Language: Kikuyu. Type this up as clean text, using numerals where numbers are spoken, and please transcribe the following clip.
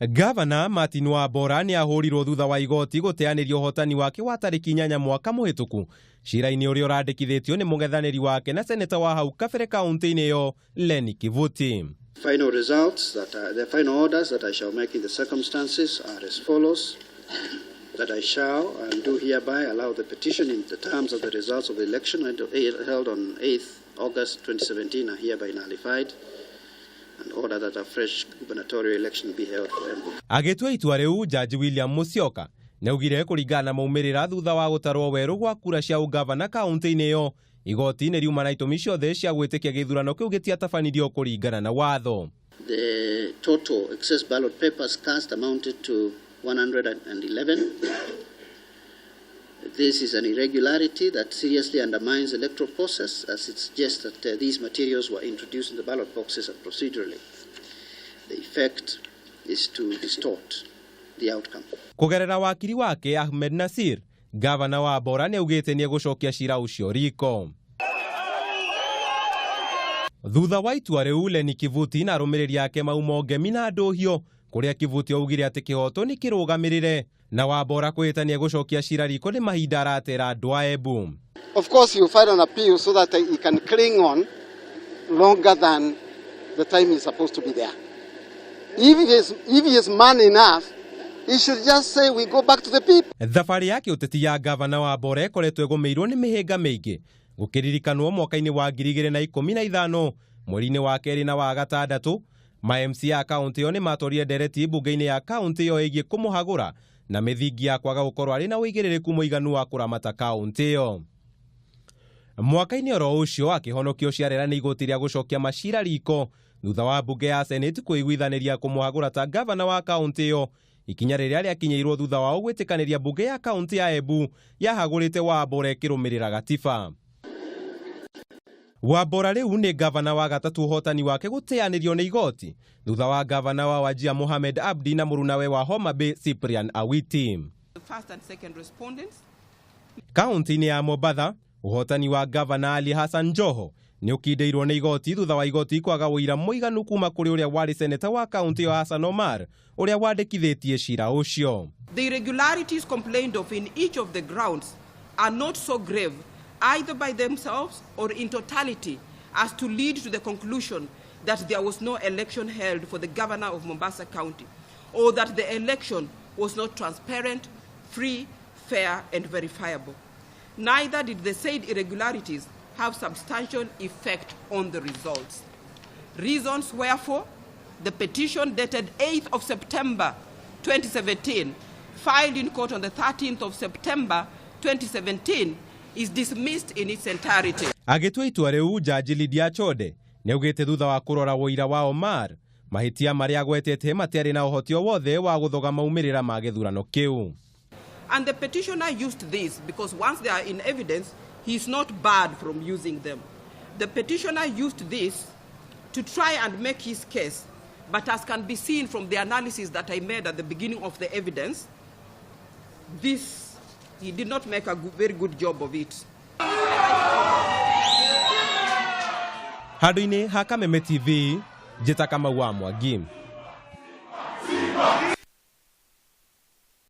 Gavana Martin Wambora nĩ ahũrirwo thutha wa igoti gũteanĩria ũhotani wake wa tarĩki 8 mwaka mũhĩtũku cira-inĩ ũrĩa ũrandĩkithĩtio nĩ mũng'ethanĩri wake na seneta wa hau kabere kaunti-inĩ ĩyo Lenny Kivuti. Final results that are, the final orders that I shall make in the circumstances are as follows: that I shall and do hereby allow the petition in the terms of the results of the election held on 8th August 2017 are hereby nullified, and order that a fresh gubernatorial election be held for Embu. Agĩtua itua rĩu, Jaji William Musyoka nĩaugire kũringana na maumĩrĩra thutha wa gũtarwo werũ gwa kura cia ũgavana kaunti-inĩ ĩyo, igoti nĩ riuma na itũmi ciothe cia gwĩtĩkia gĩthurano kĩu gĩtiatabanirio kũringana na watho. The total excess ballot papers cast amounted to 111. This is an irregularity that seriously undermines the electoral process, as it suggests that these materials were introduced in the ballot boxes procedurally. The effect is to distort the outcome. Kũgerera wakiri wake Ahmed Nasir, gavana Wambora nĩaugĩte nĩegũcokia cira ũcio riko. Thutha wa itua rĩu, Lenny Kivuti na arũmĩrĩri ake mauma ngemi na ndũhio kũrĩa Kivuti augire atĩ kĩhoto nĩ kĩrũgamĩrĩre na Wambora kwĩhĩta nĩegũcokia cira riko nĩ mahinda aratera andũ a Embu. Of course, you file an appeal so that he can cling on longer than the time he's supposed to be there. If he is man enough, he should just say we go back to the people. Thabarĩ ya kĩũteti ya gavana Wambora ĩkoretwo ĩgũmĩirwo nĩ mĩhĩnga mĩingĩ gũkĩririkanwo mwaka-inĩ wa 2015 mweri-inĩ wa kerĩ na wa gatandatũ ma MCA a kaunti ĩyo nĩmatwarire ndereti mbunge-inĩ ya kaunti ĩyo ĩgiĩ kũmũhagũra na mĩthingi ya kwaga gũkorwo arĩ na ũigĩrĩrĩku mũiganu wa kũramata kaunti ĩyo. Mwaka-inĩ oro ũcio akĩhonokio ciarera nĩ igoti rĩa gũcokia macira riko thutha wa mbunge ya Senate kũiguithanĩria kũmũhagũra ta gavana wa kaunti ĩyo, ikinya rĩrĩa rĩakinyĩirwo thutha wao gwĩtĩkanĩria mbunge ya kaunti ya Embu yahagũrĩte Wambora ĩkĩrũmĩrĩra gatiba. Wambora rĩu nĩ gavana wa gatatũ ũhotani wake gũteanĩrio nĩ igoti thutha wa gavana wa Wajir Mohamed Abdi na mũrunawe wa Homa Bay Cyprian Awiti. The first and second respondents. Kaunti-inĩ ya Mombatha ũhotani wa gavana Ali Hassan Joho nĩ ũkindĩirwo nĩ igoti thutha wa igoti kwaga ũira mũiganu kuma kũrĩ ũrĩa warĩ seneta wa kaunti ĩyo Hassan Omar ũrĩa wandĩkithĩtie cira ũcio. The irregularities complained of in each of the grounds are not so grave either by themselves or in totality as to lead to the conclusion that there was no election held for the governor of Mombasa County, or that the election was not transparent, free, fair, and verifiable. Neither did the said irregularities have substantial effect on the results. Reasons wherefore, the petition dated 8th of September 2017, filed in court on the 13th of September 2017, is dismissed in its entirety. Agĩtua itua rĩu, Jaji Lydia Chode nĩaugĩte thutha wa kũrora ũira wa Omar mahĩtia marĩa agwetete matiarĩ na ũhoti o wothe wa gũthoga maumĩrĩra ma gĩthurano kĩu. And the petitioner used this because once they are in evidence, he is not barred from using them. The petitioner used this to try and make his case, but as can be seen from the analysis that I made at the beginning of the evidence, this, he did not make a very good job of it. Handũ-inĩ ha Kameme TV, njĩta Kamau wa Mwangi.